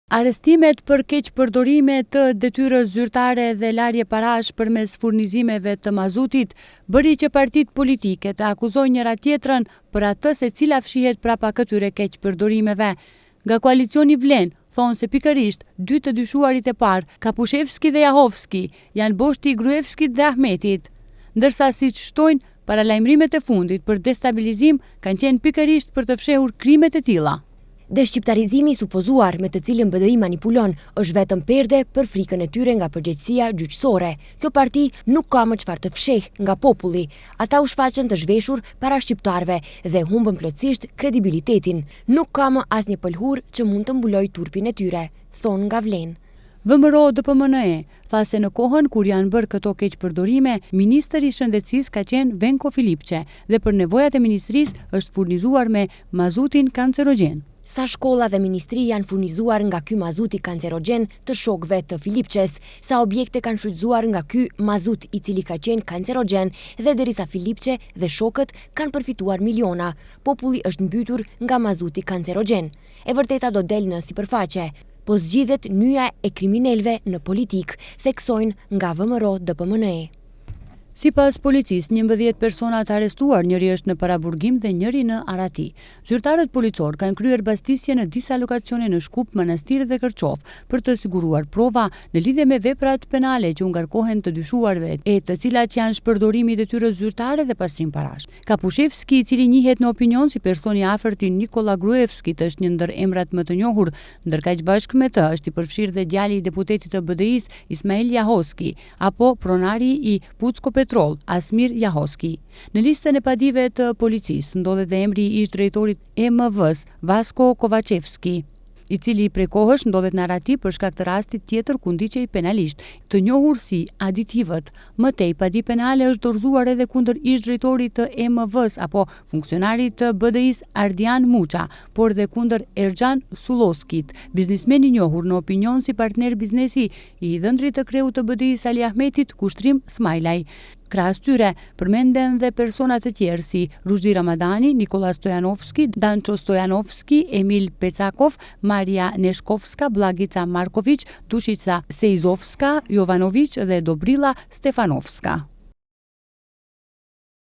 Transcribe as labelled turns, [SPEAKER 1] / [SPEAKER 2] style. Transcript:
[SPEAKER 1] Arrestimet për keqpërdorime të detyrës zyrtare dhe larje parash përmes furnizimeve të mazutit, bëri që partitë politike të akuzojnë njëra-tjetrën për atë se cila fshihet prapa këtyre keqpërdorimeve. Nga koalicioni Vlen, thonë se pikërisht dy të dyshuarit e parë, Kapushevski dhe Jahovski, janë boshti i Gruevskit dhe Ahmetit. Ndërsa siç shtojnë, paralajmërimet e fundit për destabilizim kanë qenë pikërisht për të fshehur krimet e tilla.
[SPEAKER 2] Deshqiptarizimi i supozuar, me të cilin BDI manipulon, është vetëm perde për frikën e tyre nga përgjegjësia gjyqësore. Kjo parti nuk ka më çfarë të fshehë nga populli. Ata u shfaqën të zhveshur para shqiptarëve dhe humbën plotësisht kredibilitetin. Nuk ka më asnjë pëlhurë që mund të mbulojë turpin e tyre, thonë nga Vlen.
[SPEAKER 1] VMRO-DPMNE tha se në kohën kur janë bërë këto keqpërdorime, ministër i Shëndetësisë ka qenë Venko Filipçe dhe për nevojat e ministrisë është furnizuar me mazutin kancerogjen.
[SPEAKER 2] Sa shkolla dhe ministri janë furnizuar nga ky mazuti kancerogjen të shokëve të Filipçes, sa objekte kanë shfrytëzuar nga ky mazut i cili ka qenë kancerogjen dhe derisa Filipçe dhe shokët kanë përfituar miliona, populli është mbytur nga mazuti kancerogjen. E vërteta do del në sipërfaqe. Po zgjidhet nyja e kriminelëve në politikë, theksojnë nga VMRO-DPMNE.
[SPEAKER 1] Sipas policisë, 11 persona të arrestuar, njëri është në paraburgim dhe njëri në arrati. Zyrtarët policorë kanë kryer bastisje në disa lokacione në Shkup, Manastir dhe Kërçovë për të siguruar prova në lidhje me veprat penale që u ngarkohen të dyshuarve e të cilat janë shpërdorimi i detyrës zyrtare dhe pastrim parash. Kapushevski, i cili njihet në opinion si person i afërt i Nikolla Gruevskit, është një ndër emrat më të njohur, ndërkaq bashkë me të është i përfshirë dhe djali i deputetit të BDI-së, Ismail Jahoski, apo pronari i Pucko Petrol, Asmir Jahoski. Në listën e padive të policisë ndodhet dhe emri i ish-drejtorit EMV-së, Vasko Kovaçevski, i cili prej kohësh ndodhet në arrati për shkak të rastit tjetër ku ndiqej penalisht, të njohur si aditivët. Më tej, padi penale është dorëzuar edhe kundër ish-drejtorit të EMV-së apo funksionarit të BDI-së Ardian Muça, por dhe kundër Erxhan Sulloskit, biznesmen i njohur në opinion si partner biznesi i dhëndrit të kreut të BDI-së Sali Ahmetit, Kushtrim Smajlaj. Krahas tyre, përmenden dhe persona të tjerë si Ruzhdi Ramadani, Nikolla Stojanovski, Danço Stojanovski, Emil Pecakov, Marija Neshkovska, Bllagica Markoviq, Dushica Seizovska, Jovanoviq dhe Dobrilla Stefanovska.